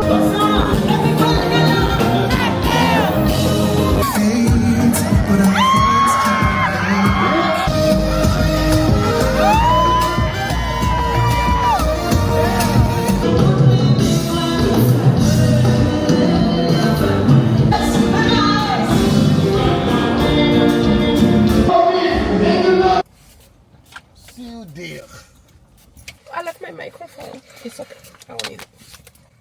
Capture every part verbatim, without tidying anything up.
See you there. I left my microphone. It's okay. I don't need it.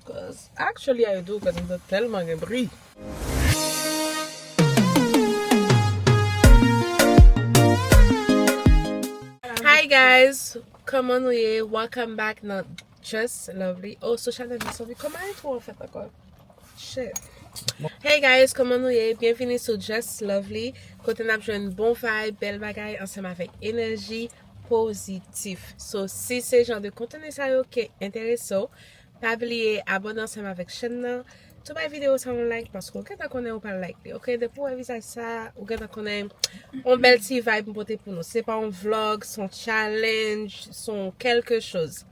Cause actually I do, cause mwen tèlman gen bri. Hi guys, kòman nou ye? Welcome back nan Just Lovely. Oh, sou chanèl Just Lovely. Kòman intro an fèt ankò? Shit. Hey guys, kòman nou ye? Byenvini sou Just Lovely, kote n ap jwenn bon vibe, bèl bagay ansanm avèk enèji pozitif. So, si se jan de konteni sa yo ki enterese w, pa bliye abòne ansanm avèk chèn nan. Tou bay videyo sa yon like, paske ou gentan konnen ou pral like li, oke? Depi w wè vizaj sa, ou gentan konnen yon bèl ti vibe m pote pou nou. Se pa yon vlog, se yon challenge, se yon kèlke choz.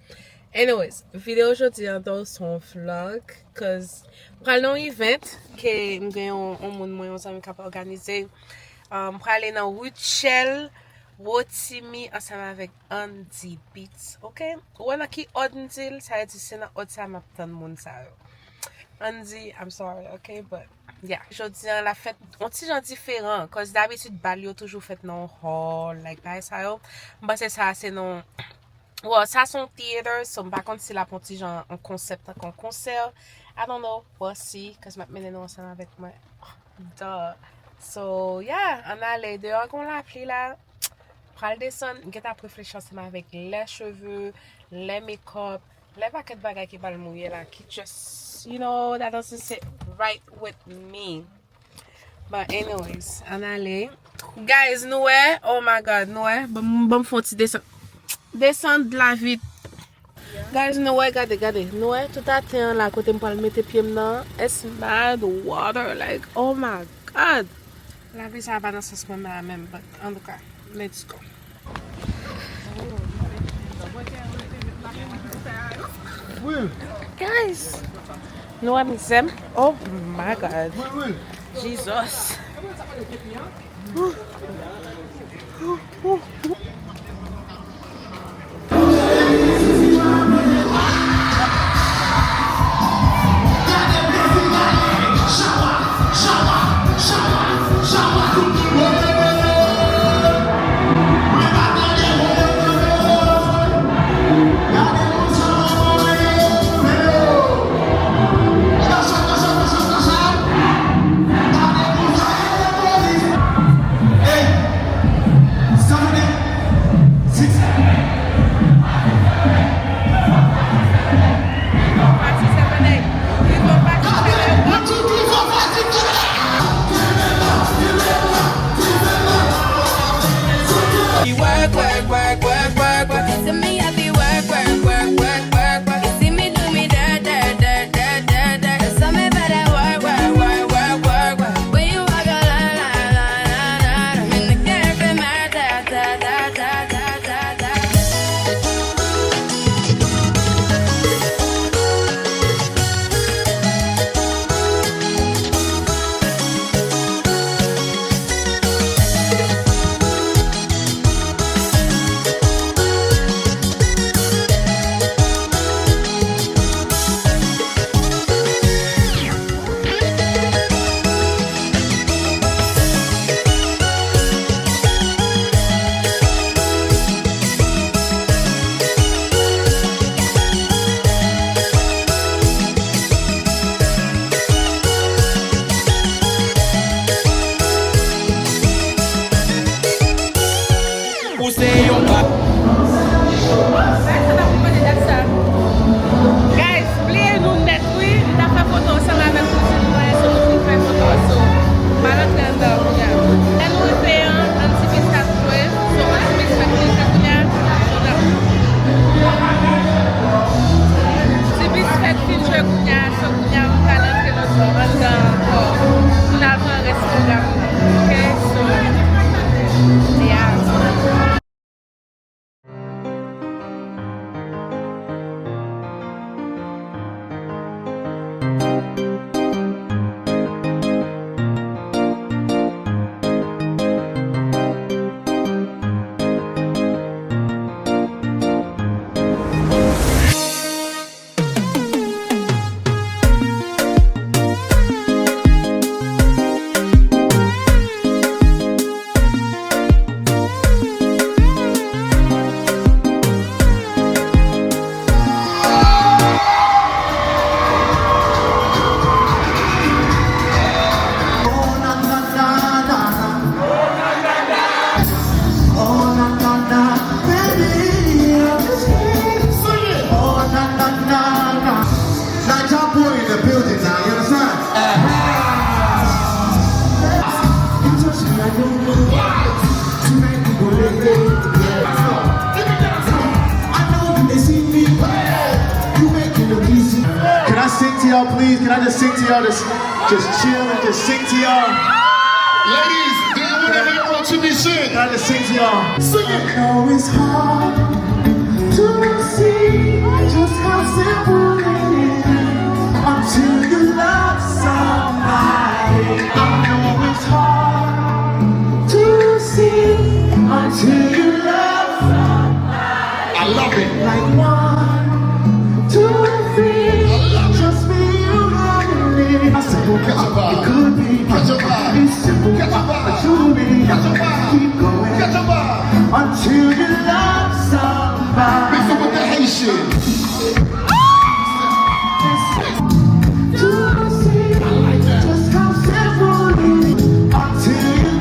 Anyways, videyo jodi an, though, se yon vlog, cause m pral nan yon event ke m gen yon, yon moun mwen, yon zanmi k ap òganize. Um, m prale nan Rutshelle Rotimi ansanm avèk Andy Beats, oke? Ou wè nan ki òd m di l, sa vle di se nan òd sa m ap tann moun sa yo. Andy, I'm sorry, oke? But, yeah. Jodi an, l ap fèt yon ti jan diferan, cause dabitid bal yo toujou fèt nan yon hall, like, bagay sa yo. M panse sa se nan, well, sa se yon theater, so m pa konn si l ap yon ti jan yon konsèp tankou yon konsè. I don't know, we'll see, cause m ap mennen nou ansanm avèk mwen. Duh. So, yeah, ann ale. Deyò gen lapli la. Pral desann, m gentan ap reflechi ansanm avèk lè cheve, lè makeup, lè pakèt bagay ki pral mouye la, ki just, you know, that doesn't sit right with me. But anyways, ann ale. Guys, nou wè, oh my God, nou wè, ban m, ban m fè yon ti desann. Desann la vit. Guys, nou wè, gade, gade. Nou wè, tout atè an la, kote m pral mete pye m nan, it's mad water. Like, oh my God. Lapli sa pa nan sans mwen la menm, but antouka, let's go. Guys, nou wè mizè m. Oh my God. Jesus. Sing to y'all, please. Can I just sing to y'all? Just, just chill and just sing to y'all. Ladies, do you want to hear Roger B sing? Can I just sing to y'all? Sing it. I know it's hard to see just how simple it is until you love somebody. I know it's hard to see until you love somebody. I love it. Like one, two, three. I love it. Just me, you, and me. I said, catch a vibe. It could be. Catch a vibe. It's simple. Catch a vibe. But you and me. Catch a vibe. Keep going. Catch a vibe. Until you love somebody. Mix it with the Haitian. To see. I like that. Just how simple it is. Until you.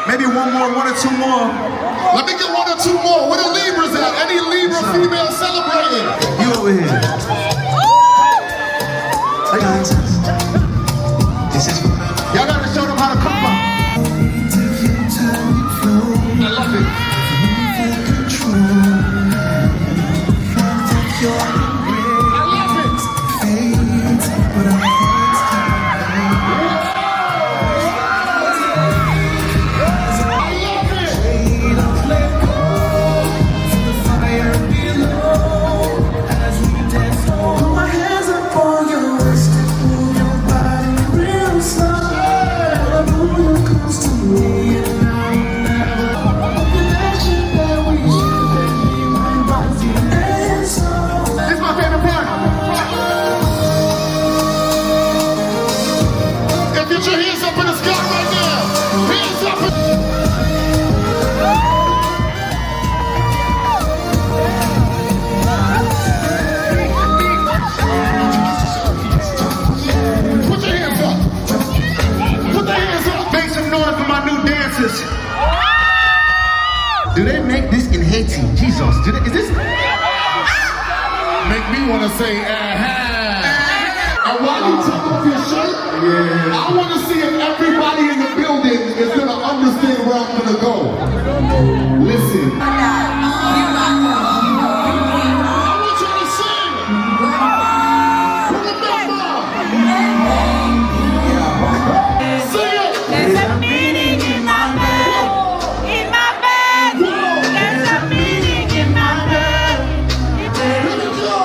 Maybe one more, one or two more. Let me get one or two more. Where the Libras at? Any Libra female celebrating? You over here. Hey, guys. This is for y'all gotta show them how to come up. I love it. I love it. This is my favorite part. If you get your hands up in the sky right now, hands up. Put your hands up. Put the hands up. Make some noise for my new dancers. Do they make this in Haiti? Jesus, do they, is this? Make me wanna say, uh-huh. And while you take off your shirt, yeah. I wanna see if everybody in the building is gonna understand where I'm gonna go. Listen. I want y'all to sing. Remember. Say it. There's a meaning in my bed. In my bed. There's a meaning in my bed. Here we go.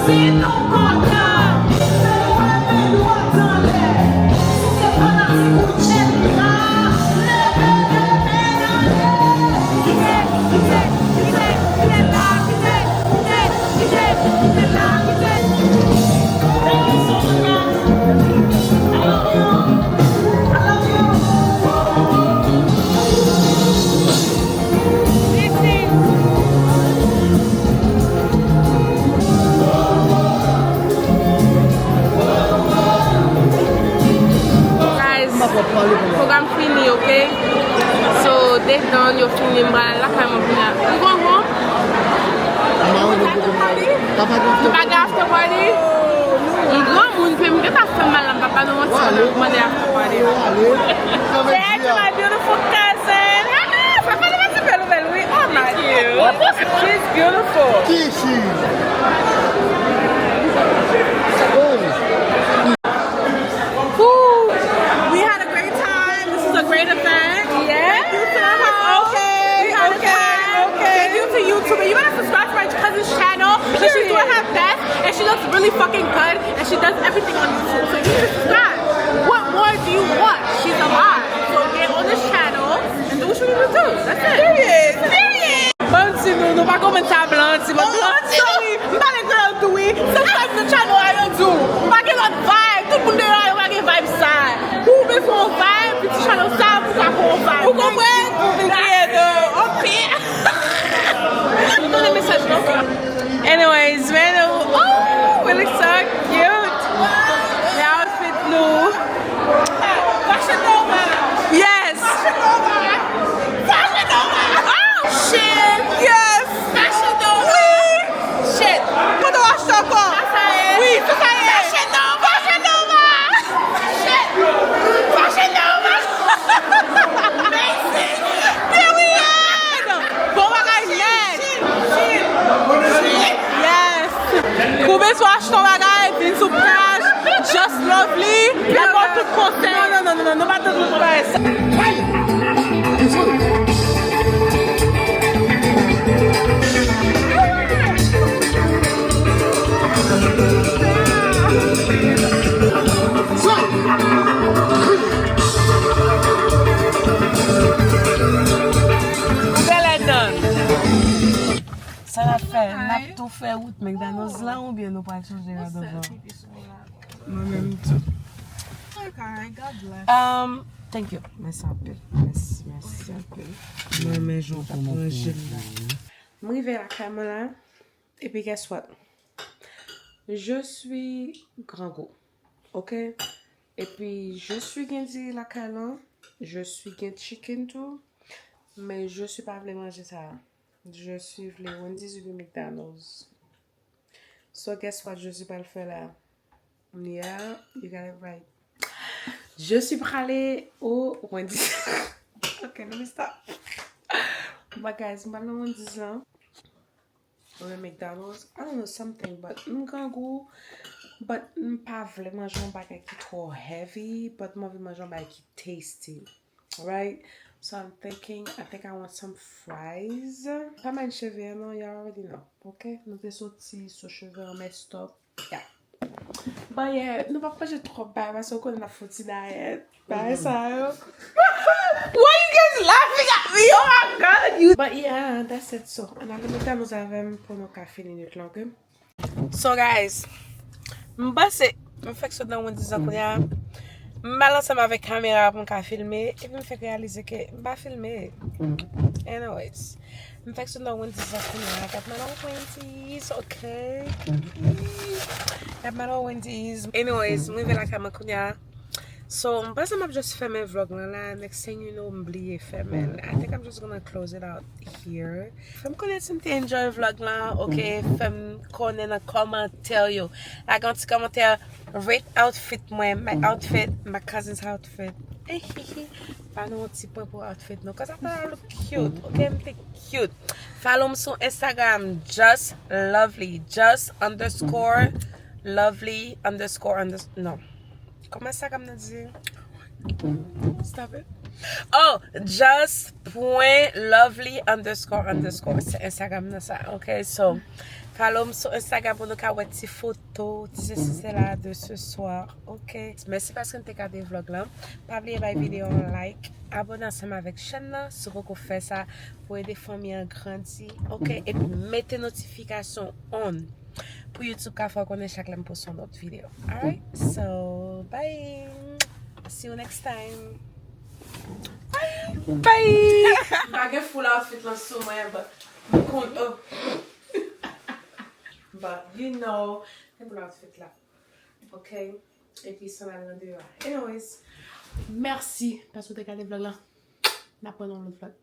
Si nou kontan, fè leve dwat anlè. Si se fanatik ou Chèlbè, leve de men anlè. Kite, kite, kite, kite la, kite, kite, kite, kite la, kite. Thank you so much, guys. I love you. I love you. Guys, pwogram fini, ok? So, they done, yo fini, m pral lakay mwen kounye a. Ou gon home? M pa gen after party? M pa gen after party? M granmoun, fè m gentan fè mal la, m pa ba nou manti, mwen mande after party. Say hi to my beautiful cousin. Ah, fè fè nou ti bèl nouvèl, wi. Oh my God. She's beautiful. Kishi. Oh. Ooh, we had a great time. This is a great event. Yeah. Thank you to my host. Okay, okay, okay. Thank you to YouTube. And you gotta subscribe to my cousin's channel. She's doing her best, and she looks really fucking good, and she does everything on YouTube. So you need to subscribe. What more do you want? She's alive. So get on this channel and do what you need to do. That's it. Period. Period. Ban m di nou, nou pa konprann sa blan di. Ban m di nou, sorry, m pale kreyòl tou wi. Subscribe to the channel I don't do. M pa gen lòt vibe. Tout moun deyò a, yo pa gen vibe sa. Pou w bezwen yon vibe, vin sou channel sa pou w ka pran yon vibe. Ou konprann? Pou vin kreye de anpil. Nou tande mesaj la. Anyways, man, oh, we look so cute. The outfit nou. Fashion Nova. Yes. Fashion Nova. Fashion Nova. Oh, shit. Yes. Fashion Nova. Wi. Shit. Kote w achte ankò? Sa sa ye? Wi, sa sa ye? Fashion Nova. Fashion Nova. Shit. Fashion Nova. Amazing. Period. Bon bagay nèt. Yes. Koube sou achte yon bagay, vin sou paj Just Lovely, l ap ba w tout konsèy. Non, non, non, non, non, nou pa tout moun pou bagay sa. Koube ladan. Sa n ap fè? N ap tou fè wout McDonald's la oubyen nou pral chanje radòv la? Mwen menm tou. Okay, God bless. Um, thank you. Mèsi anpil. Mèsi, mèsi anpil. Mwen renmen jan w ap ranje l la. M rive lakay mwen la. Epi guess what? Je suis grangou. Ok? Epi je suis gen diri lakay lan. Je suis gen chicken tou. Men je suis pa vle manje sa. Je suis vle Wendy's epi McDonald's. So guess what je suis pral fè la? Yeah, you got it right. Je suis prale o Wendy's. Ok, let me stop. But guys, m pral nan Wendy's lan. Oubyen McDonald's. I don't know, something, but m grangou. But m pa vle manje yon bagay ki twò heavy, but m anvi manje yon bagay ki tasty. Right? So I'm thinking, I think I want some fries. Pa mind cheve an non, y'all already know. Ok? Nou te soti, so cheve an messed up. Yeah. But yeah, nou p ap manje twòp bagay, paske ou konnen n ap fè yon ti dayèt. Bagay sa yo. Why you guys laughing at me? Oh my God, you. But yeah, that's it. So, ann ale McDonald's avè m pou nou ka fini nwit lan, ok? So guys, m panse m fèk sot nan Wendy's an kounye a. M al ansanm avèk kamera pou m ka filme, epi m fèk reyalize ke m pa filme. Anyways, m fèk sot nan Wendy's an kounye a. Gad madam Wendy's, ok? Gad madam Wendy's. Anyways, m rive lakay mwen kounye a. So, m panse m ap just fèmen vlog lan la. Next thing you know, m bliye fèmen l. I think I'm just gonna close it out here. Fè m konnen si m te enjoy vlog lan, ok? Fè m konnen nan kòmantè yo. Lage yon ti kòmantè, rate outfit mwen, my outfit, my cousin's outfit. Ba nou yon ti pwen pou outfit nou, 'cause I thought I look cute, ok? M te cute. Follow m sou Instagram, just lovely, just underscore lovely underscore underscore non. Kòman Instagram nan di? Stop it. Oh, just point lovely underscore underscore. Se Instagram nan sa. Ok, so follow m sou Instagram pou nou ka wè ti foto, ti sesi sela de ce soir. Ok. Mèsi paske n te gade vlog lan. Pa bliye bay videyo an like. Abone ansanm avèk chèn nan si w poko fè sa pou ede fanmi an grandi. Ok. Epi mete notifikasyon on pou YouTube ka fè w konnen chak lè m poste yon lòt videyo. Alright? So, bye! See you next time! Bye! Bye! M pa gen full outfit lan sou mwen, but m konn, oh. But, you know, gen full outfit la. Ok? Epi sandal nan deyò a. Anyways, mèsi paske w te gade vlog lan. N ap pran yon lòt vlog.